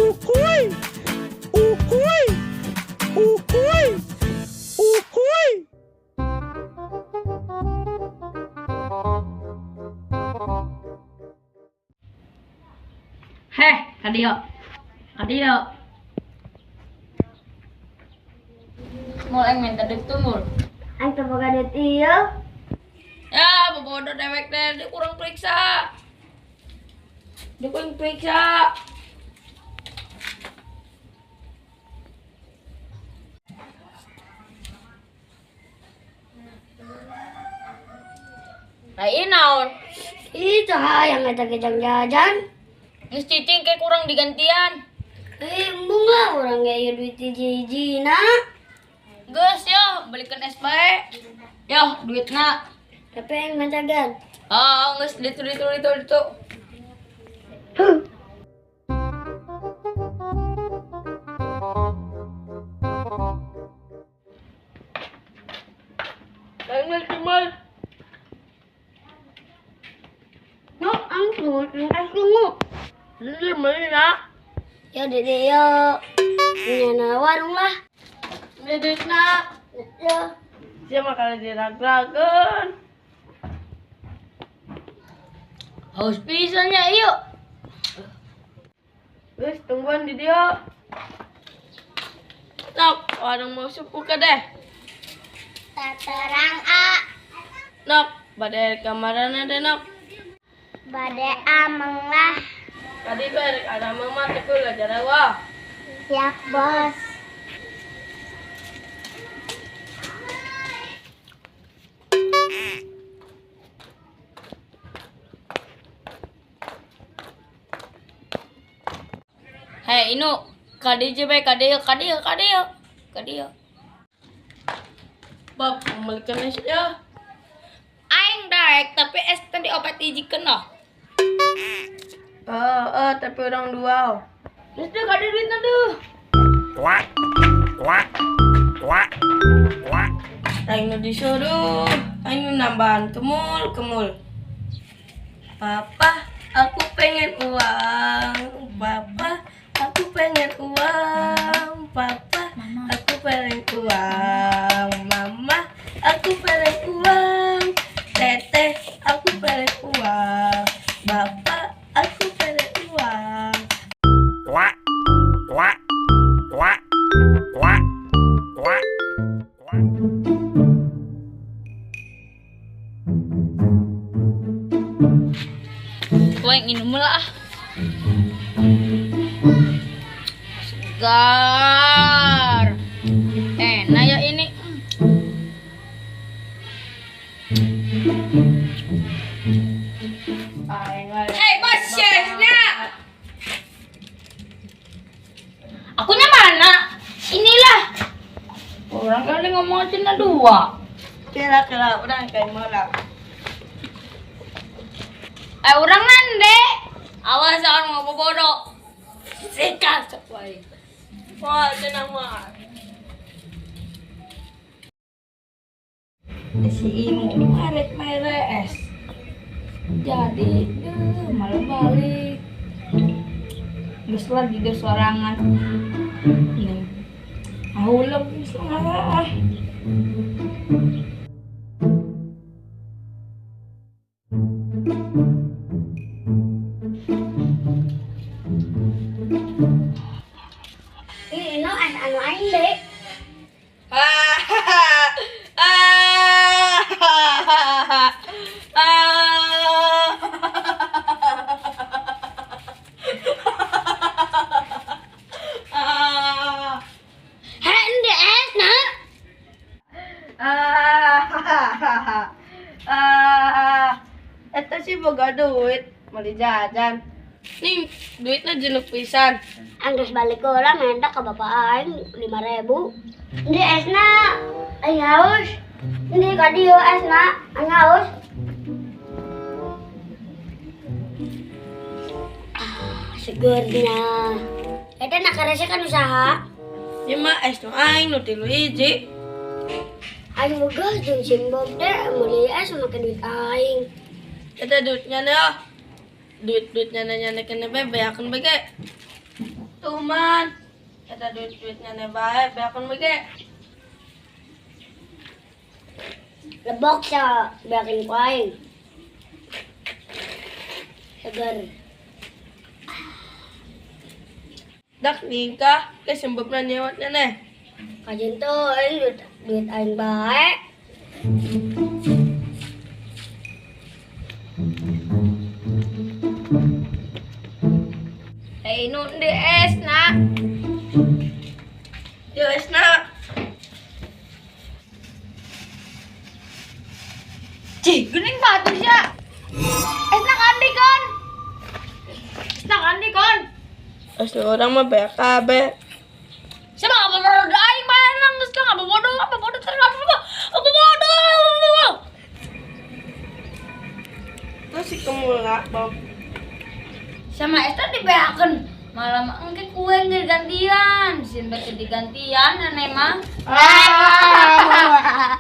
Uhuy! Uhuy! Uhuy! Uhuy! Heh, kadieu. Kadieu. Mul aing minta duit tuh, Mul. Aing teu boga duit ieu. Ya, bobodo dewek teh, dia kurang periksa. Dia kurang periksa. Lah ieu naon? Ih, teu hayang eta ge jang jajan. Geus cicing kayak kurang digantian. Eh, embung lah urang ge ieu duit hiji-hijina. Geus yo, belikan es bae. Yo, duitna. Tapi aing minta gan. Ah, geus ditu ditu ditu ditu. Aing cuma No, aing tunggu, aing tunggu. ini beli nak. Ya dede yo. Nyana warung lah. Ini duitna. Yo. Siapa kali dirag-ragan. Haus pisannya, yuk. Wes, tungguan di dia. Nok, warung mau buka deh. Taterang a. Nok, badai kamarana deh, Nok. Bade ameng lah. Tadi balik ada mama tapi ulah jarawa. Siap, Bos. Hei, Inu, kadi je kadi kadi kadi kadi. Bab, membelikan es ya. Aing daek, tapi es tadi obat hiji noh. Oh, tapi orang dua. Terus dia gak ada duit aduh. Quack! Quack! Quack! Quack! Aing nu disuruh, aing nu nambahan kemul, kemul. Papa, aku pengen uang. Papa, aku pengen uang. Papa, aku pengen uang. Mama, aku pengen uang. Teteh, aku pengen uang. Bapak, aku pengen uang. Quack! Quack! Quack! Quack! Quack! Quack! Gue yang minum lah. Segar. Enak ya ini. Hei bos, chefnya. Akunya mana? Inilah. Orang kali ngomong cina dua. Kira-kira udah kayak mana? Orang nande. Awas jangan ngomong bodoh. Sikat sesuai. Wah, tenang mah. Si Imu merek mere es. Jadi, malam balik. Geus lah di sorangan. Nih. Ahulep geus lah. Ih, ino es anu aing deh. Hei, ende es na. Eta sih boga duit, beli jajan. Nih, duitnya jelek pisan. Angges balik ke orang minta ke bapak aing 5.000. Ini esna, aing haus. Ini kadieu esna, aing haus. Ah, segernya. Eta nak karese kan usaha. Ya mah es nu aing nu 3 hiji. Aing boga jeung simbok deh meuli es make duit aing. Eta duitnya nih, duit-duitnya nanya kene be beakeun be ge. Tuh minuman. Eta duit-duitnya ne bae, beakeun we ge. Lebok sa beakeun ku aing. Seger. Dak ningkah ke sembebna nyewotnya neh. Kajian tuh aing duit, duit aing bae. Hei nu di es na. Yo esna. Cih, geuning batu sia. Esna kandi kon. Esna kandi kon. Asli orang mah beak kabeh. Siapa nggak bodoh aing bae nang geus nggak bodoh, apa bodoh terus apa apa bodoh. Terus si kemula, Bob. Sama Esther dibeakeun. Malam engke kue nggak digantian, sin bae digantian aneh mah. Ah.